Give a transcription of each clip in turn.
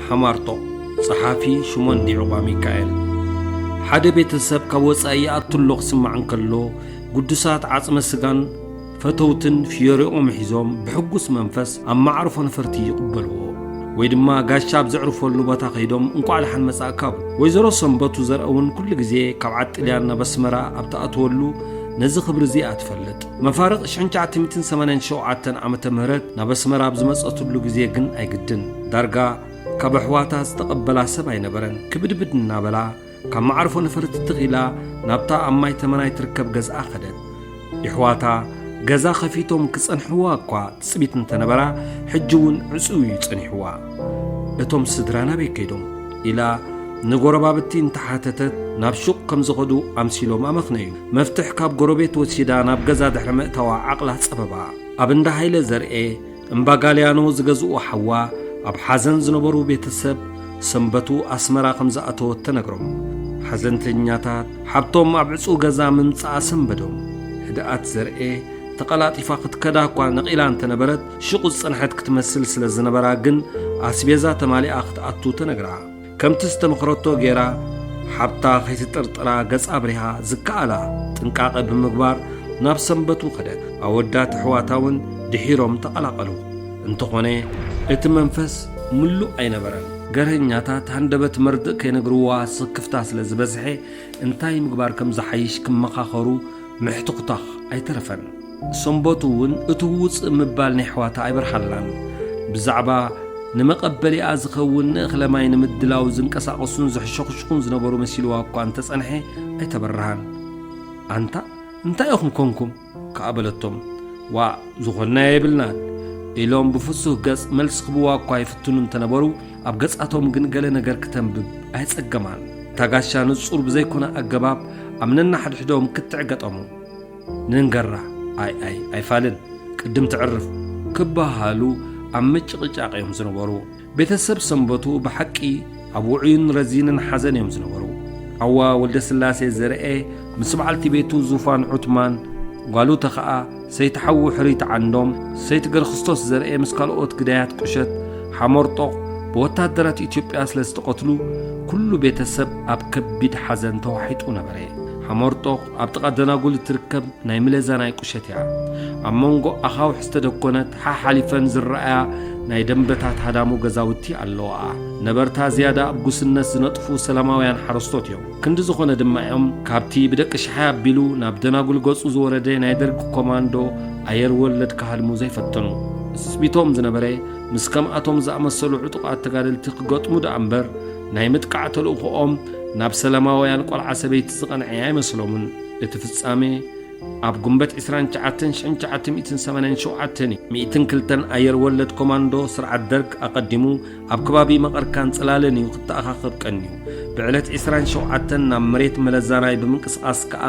ሓማርጦቕ፣ ጸሓፊ ሽሞን ዲዑባ ሚካኤል። ሓደ ቤተሰብ ካብ ወጻኢ ይኣቱ ኣሎ ክስማዕ እንከሎ፣ ግዱሳት ዓጽመ ስጋን ፈተውትን ፍዮሪኦም ሒዞም ብሕጉስ መንፈስ ኣብ መዓርፎ ነፈርቲ ይቕበልዎ። ወይ ድማ ጋሻ ኣብ ዘዕርፈሉ ቦታ ከይዶም እንቋዕ ደሓን መጻእካ ብሉ። ወይዘሮ ሰንበቱ ዘርአ እውን ኩሉ ግዜ ካብ ዓዲ ጥልያን ናብ ኣስመራ ኣብ ትኣትወሉ ነዚ ክብሪ እዚ እያ ትፈልጥ። መፋርቕ ሽሕን ትሽዓተ ሚእትን ሰማንያን ሸውዓተን ዓመተ ምህረት ናብ ኣስመራ ኣብ ዝመጸትሉ ግዜ ግን ኣይግድን። ዳርጋ ካብ ኣሕዋታ ዝተቐበላ ሰብ ኣይነበረን። ክብድብድ እናበላ ካብ መዓርፎ ነፈርቲ ትኺላ ናብታ ኣብ ማይ ተመናይ ትርከብ ገዝኣ ከደት። የሕዋታ ገዛ ከፊቶም ክጸንሕዋ እኳ ትጽቢት እንተነበራ፣ ሕጂ እውን ዕጹው እዩ ጸኒሕዋ። እቶም ስድራ ናበይ ከይዶም? ኢላ ንጎረባብቲ እንተሓተተት፣ ናብ ሹቕ ከም ዝኸዱ ኣምሲሎም ኣመኽነዩ። መፍትሕ ካብ ጎረቤት ወሲዳ ናብ ገዛ ድሕሪ ምእታዋ ዓቕላ ጸበባ። ኣብ እንዳ ሃይለ ዘርኤ እምባጋልያኖ ዝገዝኡ ሓዋ ኣብ ሓዘን ዝነበሩ ቤተሰብ ሰንበቱ ኣስመራ ከም ዝኣተወት ተነግሮም። ሓዘንተኛታት ሓብቶም ኣብ ዕጹው ገዛ ምምጻኣ ሰንበዶም። ህድኣት ዘርኤ ተቐላጢፋ ክትከዳ እኳ ነቒላ እንተነበረት ሽቑ ዝጸንሐት ክትመስል ስለ ዝነበራ ግን ኣስቤዛ ተማሊኣ ክትኣቱ ተነግራ። ከምቲ ዝተመኽረቶ ገይራ ሓብታ ከይትጥርጥራ ገጻ ኣብሪሃ ዝከኣላ ጥንቃቐ ብምግባር ናብ ሰንበቱ ከደት። ኣወዳት ኣሕዋታ እውን ድሒሮም ተቐላቐሉ። እንተኾነ እቲ መንፈስ ምሉእ ኣይነበረን። ገርሀኛታት ሃንደበት መርድእ ከይነግርዋ ስክፍታ ስለ ዝበዝሐ እንታይ ምግባር ከም ዝሓይሽ ክመኻኸሩ ምሕትኹታኽ ኣይተረፈን። ሰንበቱ እውን እቲ ውፅእ ምባል ናይ ኣሕዋታ ኣይበርሃላን። ብዛዕባ ንመቐበሊኣ ዝኸውን ንእኽለ ማይ ንምድላው ዝንቀሳቐሱን ዝሕሸኹሽኹን ዝነበሩ መሲልዋ እኳ እንተጸንሐ ኣይተበርሃን። ኣንታ እንታይ ኢኹም ኮንኩም? ከኣ በለቶም። ዋእ ዝኾንናዮ የብልናን ኢሎም ብፍሱህ ገጽ መልሲ ክብዋ እኳ ይፍትኑ እንተነበሩ ኣብ ገጻቶም ግን ገለ ነገር ክተንብብ ኣይጸገማን። እታ ጋሻ ንጹር ብዘይኮነ ኣገባብ ኣብ ነናሕድሕዶም ክትዕ ገጠሙ። ንንገራ ኣይ ኣይ ኣይፋልን ቅድም ትዕርፍ ክበሃሉ ኣብ ምጭቕጫቕ እዮም ዝነበሩ። ቤተሰብ ሰንበቱ ብሓቂ ኣብ ውዑይን ረዚንን ሓዘን እዮም ዝነበሩ። ኣዋ ወልደስላሴ ዘርኤ ምስ በዓልቲ ቤቱ ዙፋን ዑትማን፣ ጓሉ ተኸኣ ሰይቲ ሓዉ ሕርይቲ ዓንዶም፣ ሰይቲ ገረክስቶስ ዘርኤ ምስ ካልኦት ግዳያት ቁሸት ሓሞርጦቕ ብወታደራት ኢትዮጵያ ስለ ዝተቐትሉ፣ ኩሉ ቤተሰብ ኣብ ከቢድ ሓዘን ተዋሒጡ ነበረ። ሓሞርጦቕ ኣብ ጥቓ ደናጉል እትርከብ ናይ ምለዛ ናይ ቁሸት እያ። ኣብ መንጎ ኣኻውሕ ዝተደኮነት ሓሓሊፈን ዝረኣያ ናይ ደንበታት ሃዳሙ ገዛውቲ ኣለዋኣ። ነበርታ ዝያዳ ኣብ ጉስነት ዝነጥፉ ሰላማውያን ሓረስቶት እዮም። ክንዲ ዝኾነ ድማ እዮም ካብቲ ብደቂ ሽሓይ ኣቢሉ ናብ ደናጉል ገጹ ዝወረደ ናይ ደርግ ኮማንዶ ኣየር ወለድ ክሃድሙ ዘይፈተኑ። ትጽቢቶም ዝነበረ ምስ ከምኣቶም ዝኣመሰሉ ዕጡቓት ተጋደልቲ ክገጥሙ ደኣ እምበር ናይ ምጥቃዕ ተልእኾኦም ናብ ሰላማውያን ቆልዓ ሰበይቲ ዝቐንዐ ኣይመስሎምን። እቲ ፍጻሜ ኣብ ጉንበት ዕስራን ትሽዓተን ሽሕን ትሽዓተ ሚእትን ሰማንያን ሸውዓተን እዩ። ሚእትን ክልተን ኣየር ወለድ ኮማንዶ ስርዓት ደርግ ኣቐዲሙ ኣብ ከባቢ መቐርካን ጽላለን እዩ ክተኣኻኸብ ቀንዩ። ብዕለት ዕስራን ሸውዓተን ናብ መሬት መለዛናይ ብምንቅስቓስ ከኣ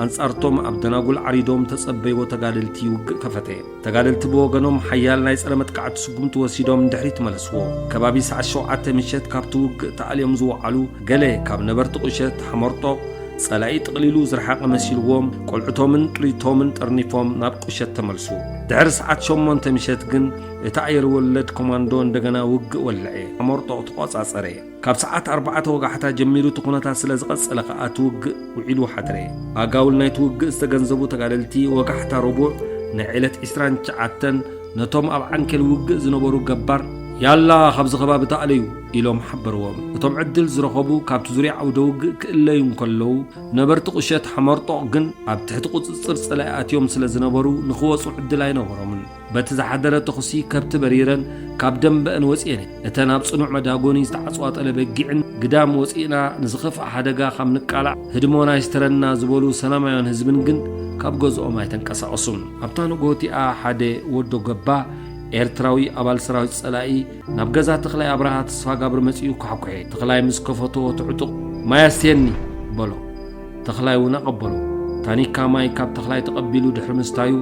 ኣንጻርቶም ኣብ ደናጉል ዓሪዶም ተጸበይዎ ተጋደልቲ ውግእ ከፈተ። ተጋደልቲ ብወገኖም ሓያል ናይ ጸረ መጥቃዕቲ ስጉምቲ ወሲዶም ንድሕሪት መለስዎ። ከባቢ ሰዓት ሸውዓተ ምሸት ካብቲ ውግእ ተኣልዮም ዝወዓሉ ገለ ካብ ነበርቲ ቁሸት ሓመርጦቕ ጸላኢ ጥቕሊሉ ዝረሓቐ መሲልዎም፣ ቆልዑቶምን ጥሪቶምን ጠርኒፎም ናብ ቁሸት ተመልሱ። ድሕሪ ሰዓት ሸሞንተ ምሸት ግን እቲ ኣየር ወለድ ኮማንዶ እንደገና ውግእ ወልዐ፣ ሓመርጦቕ ተቖጻጸረ። ካብ ሰዓት ኣርባዕተ ወጋሕታ ጀሚሩ እቲ ኩነታት ስለ ዝቐጸለ ከኣ እቲ ውግእ ውዒሉ ሓደረ። ኣጋውል ናይቲ ውግእ ዝተገንዘቡ ተጋደልቲ ወጋሕታ ረቡዕ ናይ ዕለት ዕስራን ትሽዓተን ነቶም ኣብ ዓንኬል ውግእ ዝነበሩ ገባር፣ ያላ ካብዚ ከባቢ ተኣለዩ ኢሎም ሓበርዎም። እቶም ዕድል ዝረኸቡ ካብቲ ዙርያ ዓውደ ውግእ ክእለዩ እንከለዉ፣ ነበርቲ ቁሸት ሓመርጦቕ ግን ኣብ ትሕቲ ቁጽጽር ጸላኢ ኣትዮም ስለ ዝነበሩ ንኽወጹ ዕድል ኣይነበሮምን። በቲ ዝሓደረ ተኹሲ ከብቲ በሪረን ካብ ደንበአን ወጺኤን እየን። እተን ኣብ ጽኑዕ መዳጎኒ ዝተዓጽዋ ጠለ በጊዕን ግዳም ወጺእና ንዝኸፍኣ ሓደጋ ካብ ንቃላዕ ህድሞና ይስተረና ዝበሉ ሰላማውያን ህዝብን ግን ካብ ገዝኦም ኣይተንቀሳቐሱን። ኣብታ ንግሆ እቲኣ ሓደ ወዶ ገባ ኤርትራዊ ኣባል ሰራዊት ጸላኢ ናብ ገዛ ተኽላይ ኣብርሃ ተስፋጋብር መጺኡ ኳሕኩሐ። ተኽላይ ምስ ከፈቶ እቲ ዕጡቕ ማይ ኣስትየኒ በሎ። ተኽላይ እውን ኣቐበሎ። ታኒካ ማይ ካብ ተኽላይ ተቐቢሉ ድሕሪ ምስታዩ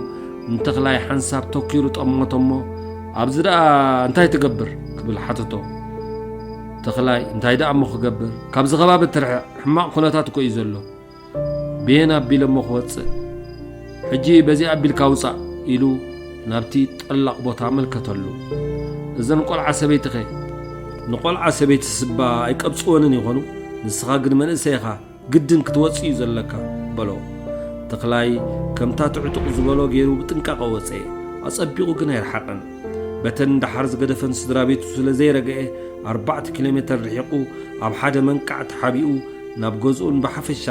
ንተኽላይ ሓንሳብ ተኪሩ ጠመቶ እሞ፣ ኣብዚ ደኣ እንታይ ትገብር? ክብል ሓተቶ። ተኽላይ እንታይ ደኣ እሞ ክገብር? ካብዚ ከባቢ ትርሕቕ፣ ሕማቕ ኩነታት እኮ እዩ ዘሎ። ብየን ኣቢለ እሞ ክወጽእ? ሕጂ በዚ ኣቢልካ ውጻእ ኢሉ ናብቲ ጠላቕ ቦታ ኣመልከተሉ። እዘን ቆልዓ ሰበይትኸ? ንቆልዓ ሰበይቲ ስባ ኣይቀብጽወንን ይኾኑ? ንስኻ ግን መንእሰይ ኢኻ፣ ግድን ክትወጽእ እዩ ዘለካ በሎ። ተኽላይ ከምታ ትዕጡቕ ዝበሎ ገይሩ ብጥንቃቐ ወጸ። ኣጸቢቑ ግን ኣይረሓቐን። በተን ደሓር ዝገደፈን ስድራ ቤቱ ስለ ዘይረግአ፣ ኣርባዕተ ኪሎ ሜተር ርሒቑ ኣብ ሓደ መንቃዕ ተሓቢኡ ናብ ገዝኡን ብሓፈሻ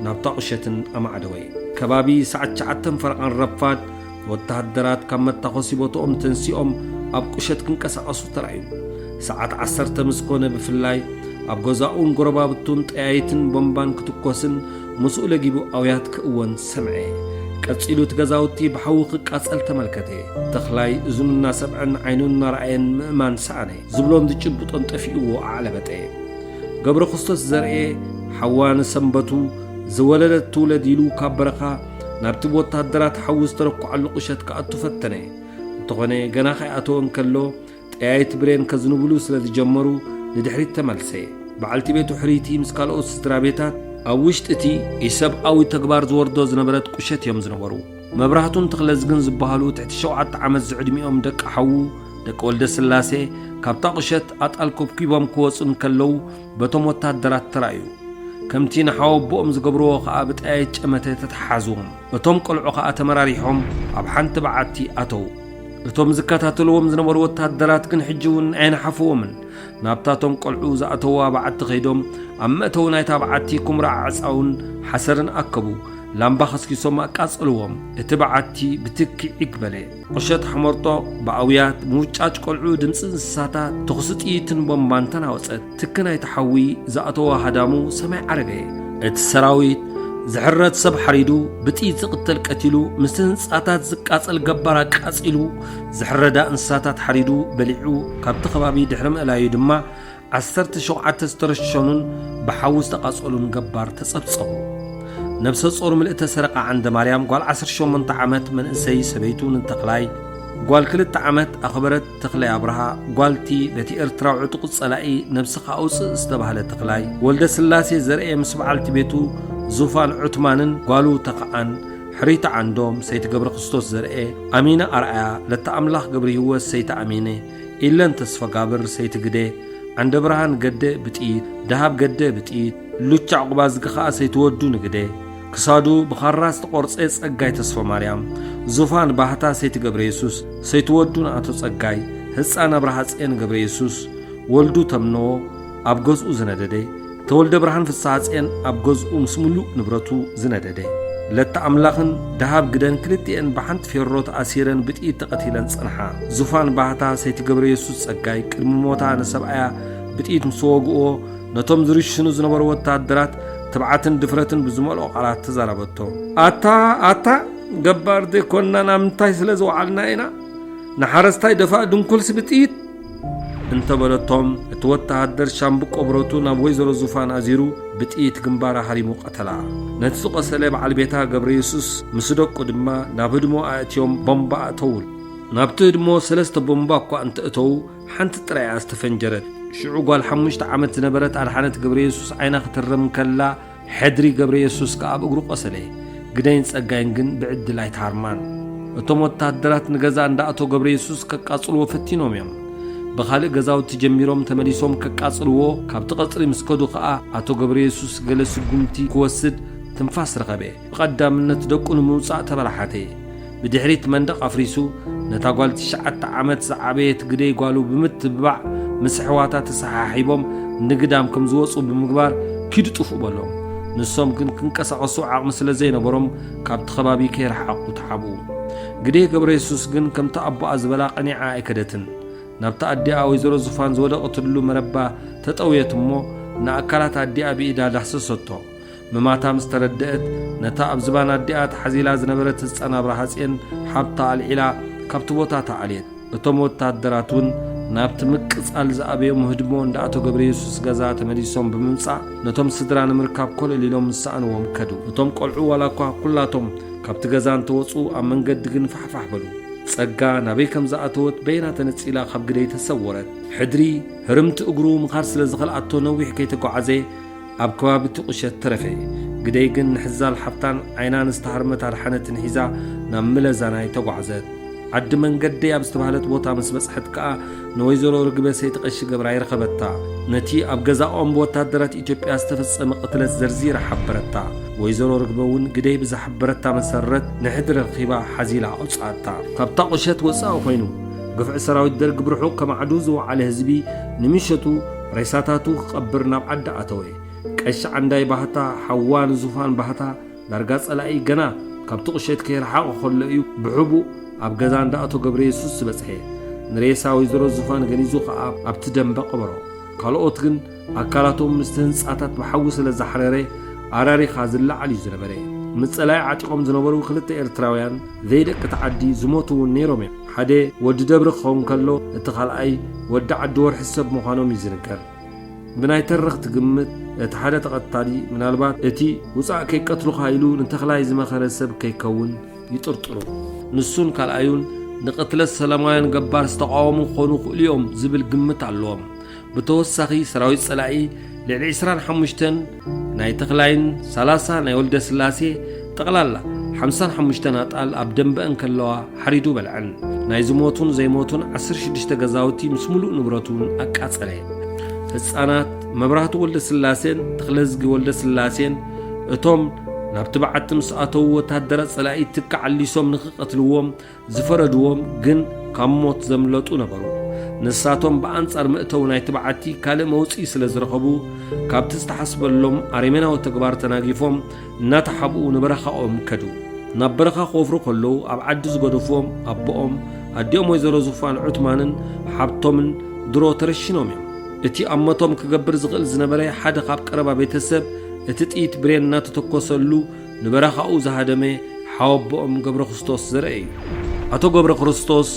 ናብታ ቁሸትን ኣማዕደወ። ከባቢ ሰዓት ትሽዓተን ፈረቓን ረፋድ፣ ወተሃደራት ካብ መታኾሲ ቦታኦም ተንሲኦም ኣብ ቁሸት ክንቀሳቐሱ ተራእዩ። ሰዓት ዓሰርተ ምስ ኮነ ብፍላይ ኣብ ገዛኡን ጎረባብቱን ጠያይትን ቦምባን ክትኮስን ምስኡ ለጊቡ ኣውያት ክእወን ሰምዐ። ቀጺሉ እቲ ገዛውቲ ብሓዊ ክቃጸል ተመልከተ። ተኽላይ እዝኑ እናሰምዐን ዓይኑ እናረኣየን ምእማን ሰኣነ። ዝብሎን ዝጭብጦን ጠፊእዎ ኣዕለበጠ። ገብረ ክርስቶስ ዘርኤ ሓዋ ንሰንበቱ ዝወለደት ትውለድ ኢሉ ካብ በረኻ ናብቲ ብወታደራት ሓዊ ዝተረኩዓሉ ቁሸት ክኣቱ ፈተነ። እንተኾነ ገና ከይኣተወ እንከሎ ጠያይት ብሬን ከዝንብሉ ስለ ዝጀመሩ ንድሕሪት ተመልሰ። በዓልቲ ቤቱ ሕርይቲ ምስ ካልኦት ስድራ ቤታት ኣብ ውሽጢ እቲ ኢሰብኣዊ ተግባር ዝወርዶ ዝነበረት ቁሸት እዮም ዝነበሩ። መብራህቱን ተኽለዝግን ዝበሃሉ ትሕቲ ሸውዓተ ዓመት ዝዕድሚኦም ደቂ ሓዉ ደቂ ወልደ ስላሴ ካብታ ቁሸት ኣጣል ኮብኪቦም ክወጹ እንከለዉ በቶም ወታደራት ተራእዩ። ከምቲ ንሓወቦኦም ዝገብርዎ ከኣ ብጠያይት ጨመተ ተተሓሓዝዎም። እቶም ቆልዑ ከኣ ተመራሪሖም ኣብ ሓንቲ በዓቲ ኣተዉ። እቶም ዝከታተልዎም ዝነበሩ ወታደራት ግን ሕጂ እውን ኣይነሓፍዎምን። ናብታቶም ቆልዑ ዝኣተዋ በዓቲ ከይዶም ኣብ መእተዊ ናይታ በዓቲ ኩምራ ኣዕጻውን ሓሰርን ኣከቡ። ላምባ ከስኪሶም ኣቃጸልዎም። እቲ በዓቲ ብትኪ ዒግ በለ። ቁሸት ሓመርጦ ብኣውያት ምውጫጭ ቆልዑ ድምጺ እንስሳታት ተኹሲ ጥይትን ቦምባን ተናወጸት። ትኪ ናይቲ ሓዊ ዝኣተወ ሃዳሙ ሰማይ ዓረገ። እቲ ሰራዊት ዝሕረድ ሰብ ሓሪዱ፣ ብጥይት ዝቕተል ቀቲሉ፣ ምስቲ ህንጻታት ዝቃጸል ገባር ኣቃጺሉ፣ ዝሕረዳ እንስሳታት ሓሪዱ በሊዑ፣ ካብቲ ከባቢ ድሕሪ ምእላዩ ድማ ዓሰርተ ሸውዓተ ዝተረሸኑን ብሓዊ ዝተቓጸሉን ገባር ተጸብጸቡ። ነብሰ ጾር ምልእተ ሰረቓ ዓንደ ማርያም ጓል ዓሰርተ ሸሞንተ ዓመት መንእሰይ ሰበይቱ ንተኽላይ ጓል ክልተ ዓመት ኣኽበረት ተኽላይ ኣብርሃ ጓልቲ በቲ ኤርትራዊ ዕጡቕ ጸላኢ ነብስኻ ኣውጽእ ዝተባህለ ተኽላይ ወልደ ስላሴ ዘርኤ ምስ በዓልቲ ቤቱ ዙፋን ዑትማንን ጓሉ ተኽኣን ሕሪታ ዓንዶም ሰይቲ ገብረ ክርስቶስ ዘርኤ ኣሚነ ኣርኣያ ለተ ኣምላኽ ገብረ ህይወት ሰይቲ ኣሚነ ኢለን ተስፋጋብር ሰይቲ ግደ ዓንደብርሃን ገደ ብጥይት፣ ደሃብ ገደ ብጥይት፣ ሉቻ ዕቑባዝጊ ኸኣ ሰይትወዱ ንግደ፣ ክሳዱ ብኻራ ዝተቖርጸ ጸጋይ ተስፋማርያም፣ ዙፋን ባህታ ሰይቲ ገብረየሱስ፣ ሰይትወዱ ንኣቶ ጸጋይ፣ ህጻን ኣብርሃጽዮን ገብረየሱስ፣ ወልዱ ተምነዎ፣ ኣብ ገዝኡ ዝነደደ፣ ተወልደ ብርሃን ፍስሃጽዮን ኣብ ገዝኡ ምስ ምሉእ ንብረቱ ዝነደደ። ለተ ኣምላኽን ደሃብ ግደን ክልቲኤን ብሓንቲ ፌሮ ተኣሲረን ብጥይት ተቐቲለን ጸንሓ። ዙፋን ባህታ ሰይቲ ገብረየሱስ ጸጋይ ቅድሚ ሞታ ንሰብኣያ ብጥይት ምስ ወግእዎ፣ ነቶም ዝርሽኑ ዝነበሩ ወተሃደራት ትብዓትን ድፍረትን ብዝመልኦ ቃላት ተዛረበቶ። ኣታ፣ ኣታ፣ ገባር ዘይኮንና ናብ ምንታይ ስለ ዝወዓልና ኢና? ንሓረስታይ ደፋእ ድንኩልሲ ብጥይት? እንተበለቶም፣ እቲ ወተሃደር ሻምብቆ ብረቱ ናብ ወይዘሮ ዙፋን ኣዚሩ ብጥይት ግንባራ ሃሪሙ ቀተላ። ነቲ ዝቖሰለ በዓል ቤታ ገብረየሱስ ምስ ደቁ ድማ ናብ ህድሞ ኣእትዮም ቦምባ ኣእተውሉ። ናብቲ ህድሞ ሰለስተ ቦምባ እኳ እንተእተዉ፣ ሓንቲ ጥራይ እያ ዝተፈንጀረት። ሽዑ ጓል ሓሙሽተ ዓመት ዝነበረት ኣድሓነት ገብረየሱስ ዓይና ክትርም ከላ፣ ሕድሪ ገብረየሱስ ከኣ ኣብ እግሩ ቆሰለ። ግደይን ጸጋይን ግን ብዕድል ኣይተሃርማን። እቶም ወተሃደራት ንገዛ እንዳ ኣቶ ገብረየሱስ ከቃጽልዎ ፈቲኖም እዮም። ብኻልእ ገዛውቲ ጀሚሮም ተመሊሶም ከቃጽልዎ ካብቲ ቀጽሪ ምስ ከዱ ከኣ ኣቶ ገብረየሱስ ገለ ስጉምቲ ክወስድ ትንፋስ ረኸበ። ብቐዳምነት ደቁ ንምውጻእ ተበላሓተ። ብድሕሪት መንደቕ ኣፍሪሱ፣ ነታ ጓል ትሽዓተ ዓመት ዝዓበየት ግደይ ጓሉ ብምትብባዕ ምስ ኣሕዋታ ተሰሓሒቦም ንግዳም ከም ዝወጹ ብምግባር፣ "ኪዱ ጥፉእ" በሎም። ንሶም ግን ክንቀሳቐሱ ዓቕሚ ስለ ዘይነበሮም፣ ካብቲ ከባቢ ከይረሓቑ ተሓብኡ። ግደይ ገብረየሱስ ግን ከምቲ ኣቦኣ ዝበላ ቀኒዓ ኣይከደትን። ናብታ ኣዲኣ ወይዘሮ ዙፋን ዝወደቐትሉ መረባ ተጠውየት እሞ፣ ንኣካላት ኣዲኣ ብኢዳ ዳህሰሰቶ። ምማታ ምስ ተረድአት፣ ነታ ኣብ ዝባን ኣዲኣ ተሓዚላ ዝነበረት ህጻን ኣብርሃጽዮን ሓብታ ኣልዒላ ካብቲ ቦታ ተኣልየት። እቶም ወታደራት እውን ናብቲ ምቅጻል ዝኣበዮም ህድሞ እንዳ ኣቶ ገብረየሱስ ገዛ ተመሊሶም ብምምጻእ፣ ነቶም ስድራ ንምርካብ ኮለል ኢሎም ምስ ሰኣንዎም ከዱ። እቶም ቆልዑ ዋላ እኳ ኩላቶም ካብቲ ገዛ እንተወጹ፣ ኣብ መንገዲ ግን ፋሕፋሕ በሉ። ጸጋ ናበይ ከም ዝኣተወት በይና ተነጺላ ካብ ግደይ ተሰወረት። ሕድሪ ህርምቲ እግሩ ምኻድ ስለ ዝኸልኣቶ ነዊሕ ከይተጓዓዘ ኣብ ከባቢ እቲ ቁሸት ተረፈ። ግደይ ግን ንሕዛል ሓፍታን ዓይና ንዝተሃርመት ኣድሓነትን ሒዛ ናብ ምለዛናይ ተጓዕዘት። ዓዲ መንገደይ ኣብ ዝተባህለት ቦታ ምስ በጽሐት ከኣ ንወይዘሮ ርግበ ሰይቲ ቀሺ ገብራይ ረኸበታ። ነቲ ኣብ ገዛኦም ብወታደራት ኢትዮጵያ ዝተፈጸመ ቅትለት ዘርዚራ ሓበረታ። ወይዘሮ ርግበ እውን ግደይ ብዝሓበረታ መሰረት ንሕድሪ ረኺባ ሓዚላ ኣውጽኣታ። ካብታ ቁሸት ወጻኢ ኮይኑ ግፍዒ ሰራዊት ደርግ ብርሑቕ ከማዕዱ ዝወዓለ ህዝቢ ንምሸቱ ሬሳታቱ ክቐብር ናብ ዓዲ ኣተወ። ቀሺ ዓንዳይ ባህታ ሓዋ ንዙፋን ባህታ ዳርጋ ጸላኢ ገና ካብቲ ቁሸት ከይረሓቐ ከሎ እዩ ብሕቡእ ኣብ ገዛ እንዳ ኣቶ ገብረ የሱስ ዝበጽሐ። ንሬሳ ወይዘሮ ዙፋን ገኒዙ ከኣ ኣብቲ ደንበ ቀበሮ። ካልኦት ግን ኣካላቶም ምስቲ ህንጻታት ብሓዊ ስለ ዝሓረረ ኣራሪኻ ዝለዓል እዩ ዝነበረ። ምስ ጸላኢ ዓጢቖም ዝነበሩ ክልተ ኤርትራውያን ዘይደቂ እቲ ዓዲ ዝሞቱ እውን ነይሮም እዮም። ሓደ ወዲ ደብሪ ክኸውን ከሎ እቲ ካልኣይ ወዲ ዓዲ ወርሒ ሰብ ምዃኖም እዩ ዝንገር። ብናይ ተረኽቲ ግምት እቲ ሓደ ተቐታሊ ምናልባት እቲ ውጻእ ከይቀትሉኻ ኢሉ ንተኽላይ ዝመኸረ ሰብ ከይከውን ይጥርጥሩ። ንሱን ካልኣዩን ንቅትለት ሰላማውያን ገባር ዝተቃወሙ ክኾኑ ይኽእሉ እዮም ዝብል ግምት ኣለዎም። ብተወሳኺ ሰራዊት ጸላኢ ልዕሊ ዕስራን ሓሙሽተን ናይ ተኽላይን ሰላሳ ናይ ወልደ ስላሴ ጠቕላላ ሓምሳን ሓሙሽተን ኣጣል ኣብ ደንበ እንከለዋ ሓሪዱ በልዐን። ናይ ዝሞቱን ዘይሞቱን ዓሰርተ ሽዱሽተ ገዛውቲ ምስ ምሉእ ንብረቱ እውን ኣቃጸለ። ህጻናት መብራህቱ ወልደ ስላሴን ተኽለዝጊ ወልደ ስላሴን እቶም ናብቲ በዓቲ ምስ ኣተዉ ወታደራት ጸላኢ ትካዕ ኣሊሶም ንኽቐትልዎም ዝፈረድዎም ግን ካብ ሞት ዘምለጡ ነበሩ። ንሳቶም ብኣንጻር መእተዊ ናይቲ በዓቲ ካልእ መውጽኢ ስለ ዝረኸቡ፣ ካብቲ ዝተሓስበሎም ኣረሜናዊ ተግባር ተናጊፎም እናተሓብኡ ንበረኻኦም ከዱ። ናብ በረኻ ክወፍሩ ከለዉ ኣብ ዓዲ ዝገደፍዎም ኣቦኦም፣ ኣዲኦም ወይዘሮ ዙፋን ዑትማንን ሓብቶምን ድሮ ተረሺኖም እዮም። እቲ ኣመቶም ክገብር ዝኽእል ዝነበረ ሓደ ካብ ቀረባ ቤተሰብ እቲ ጥይት ብሬን እናተተኮሰሉ ንበረኻኡ ዝሃደመ ሓወቦኦም ገብረ ክርስቶስ ዘርአ እዩ። ኣቶ ገብረ ክርስቶስ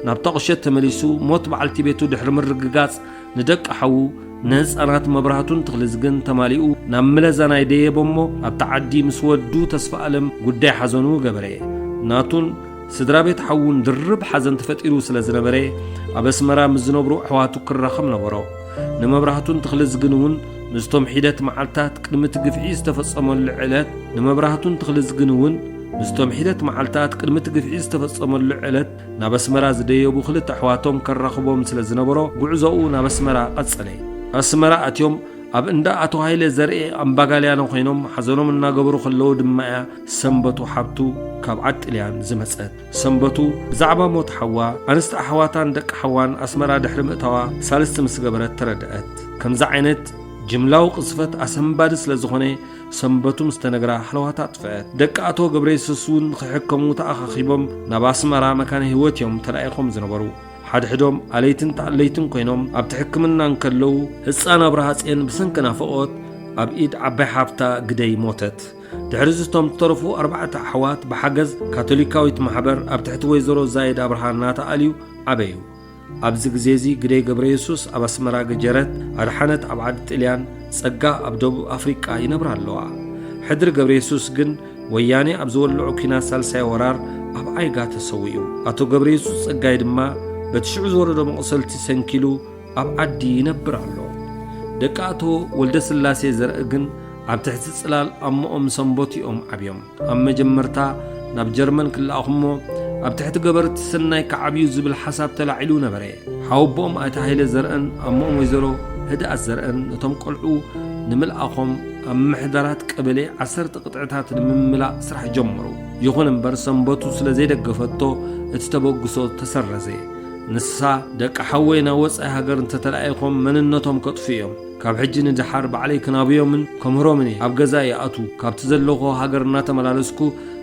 ናብታ ቁሸት ተመሊሱ ሞት በዓልቲ ቤቱ ድሕሪ ምርግጋጽ ንደቂ ሓዉ ንህፃናት መብራህቱን ተኽልዝግን ተማሊኡ ናብ ምለዛ ናይ ደየበ እሞ ኣብቲ ዓዲ ምስ ወዱ ተስፋ ኣለም ጉዳይ ሓዘኑ ገበረ። ናቱን ስድራ ቤት ሓዉን ድርብ ሓዘን ተፈጢሩ ስለ ዝነበረ ኣብ ኣስመራ ምስ ዝነብሩ ኣሕዋቱ ክራኸብ ነበሮ። ንመብራህቱን ተኽልዝግን እውን ምስቶም ሒደት መዓልታት ቅድሚ እቲ ግፍዒ ዝተፈጸመሉ ዕለት ንመብራህቱን ተኽልዝግን እውን ምስቶም ሒደት መዓልታት ቅድሚ እቲ ግፍዒ ዝተፈጸመሉ ዕለት ናብ ኣስመራ ዝደየቡ ክልተ ኣሕዋቶም ከራኽቦም ስለ ዝነበሮ ጉዕዞኡ ናብ ኣስመራ ቀጸለ። ኣስመራ ኣትዮም ኣብ እንዳ ኣቶ ሃይለ ዘርኤ ኣምባጋልያኖ ኮይኖም ሓዘኖም እናገበሩ ከለዉ ድማ እያ ሰንበቱ ሓብቱ ካብ ዓዲ ጥልያን ዝመጸት። ሰንበቱ ብዛዕባ ሞት ሓዋ ኣንስቲ ኣሕዋታን ደቂ ሓዋን ኣስመራ ድሕሪ ምእታዋ ሳልስቲ ምስ ገበረት ተረድአት። ከምዚ ዓይነት ጅምላዊ ቅዝፈት ኣሰንባዲ ስለ ዝኾነ ሰንበቱ ምስ ተነግራ ሃለዋታ ኣጥፍአት። ደቂ ኣቶ ገብረ የሱስ እውን ክሕከሙ ተኣኻኺቦም ናብ ኣስመራ መካነ ህይወት እዮም ተላኢኾም ዝነበሩ። ሓድሕዶም ኣለይትን ተኣለይትን ኮይኖም ኣብቲ ሕክምና እንከለዉ ህፃን ኣብርሃ ጽዮን ብሰንኪ ናፍቖት ኣብ ኢድ ዓባይ ሓፍታ ግደይ ሞተት። ድሕሪ እዚ እቶም ዝተረፉ ኣርባዕተ ኣሕዋት ብሓገዝ ካቶሊካዊት ማሕበር ኣብ ትሕቲ ወይዘሮ ዛይድ ኣብርሃ እናተኣልዩ ዓበዩ። ኣብዚ ግዜ እዚ ግደይ ገብረ የሱስ ኣብ ኣስመራ ገጀረት፣ ኣድሓነት ኣብ ዓዲ ጥልያን፣ ጸጋ ኣብ ደቡብ ኣፍሪቃ ይነብራ ኣለዋ። ሕድሪ ገብረ የሱስ ግን ወያኔ ኣብ ዝወልዖ ኲናት ሳልሳይ ወራር ኣብ ዓይጋ ተሰዊኡ። ኣቶ ገብረ የሱስ ጸጋይ ድማ በቲ ሽዑ ዝወረዶ መቑሰልቲ ሰንኪሉ ኣብ ዓዲ ይነብር ኣሎ። ደቂ ኣቶ ወልደ ስላሴ ዘርእ ግን ኣብ ትሕቲ ጽላል ኣሞኦም ሰንበቱ እዮም ዓብዮም። ኣብ መጀመርታ ናብ ጀርመን ክለኣኹ እሞ ኣብ ትሕቲ ገበርቲ ሰናይ ክዓብዩ ዝብል ሓሳብ ተላዒሉ ነበረ። ሓወቦኦም ኣይተ ሃይለ ዘርእን ኣሞኦም ወይዘሮ ህድኣት ዘርእን ነቶም ቆልዑ ንምልኣኾም ኣብ ምሕደራት ቀበሌ ዓሰርተ ቅጥዕታት ንምምላእ ስራሕ ጀመሩ። ይኹን እምበር ሰንበቱ ስለ ዘይደገፈቶ እቲ ተበግሶ ተሰረዘ። ንሳ ደቂ ሓወይ ናብ ወጻኢ ሃገር እንተተላኢኾም መንነቶም ከጥፍኡ እዮም። ካብ ሕጂ ንደሓር ባዕለይ ክናብዮምን ከምህሮምን እየ። ኣብ ገዛ ይኣቱ። ካብቲ ዘለኹ ሃገር እናተመላለስኩ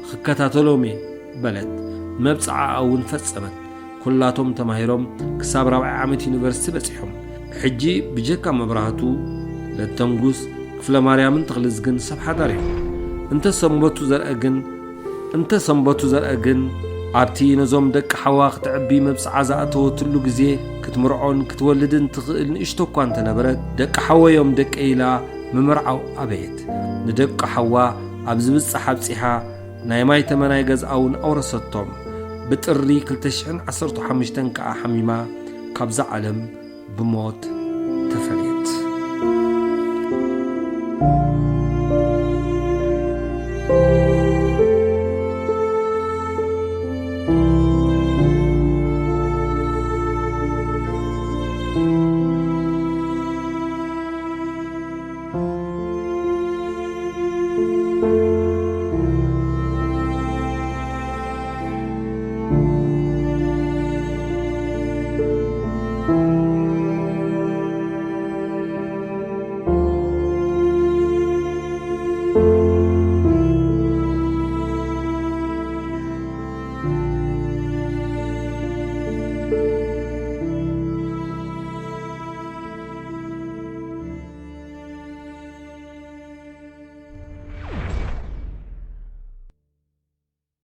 ክከታተሎም እየ በለት። መብጽዓኣ እውን ፈጸመት። ኩላቶም ተማሂሮም ክሳብ ራብዓይ ዓመት ዩኒቨርሲቲ በጺሖም። ሕጂ ብጀካ መብራህቱ፣ ለተንጉስ፣ ክፍለ ማርያምን ተኽልዝግን ሰብ ሓዳር እዮም። እንተ ሰንበቱ ዘርአ ግን እንተ ሰንበቱ ዘርአ ግን ኣብቲ ነዞም ደቂ ሓዋ ክተዕቢ መብጽዓ ዝኣተወትሉ ግዜ ክትምርዖን ክትወልድን ትኽእል ንእሽቶ እኳ እንተነበረት ደቂ ሓወዮም ደቀይ ኢላ ምምርዓው ኣበየት። ንደቂ ሓዋ ኣብ ዝብጻሕ ኣብጺሓ ናይ ማይ ተመናይ ገዝኣ እውን ኣውረሰቶም። ብጥሪ ክልተ ሽሕን ዓሰርተ ሓሙሽተን ከኣ ሓሚማ ካብዛ ዓለም ብሞት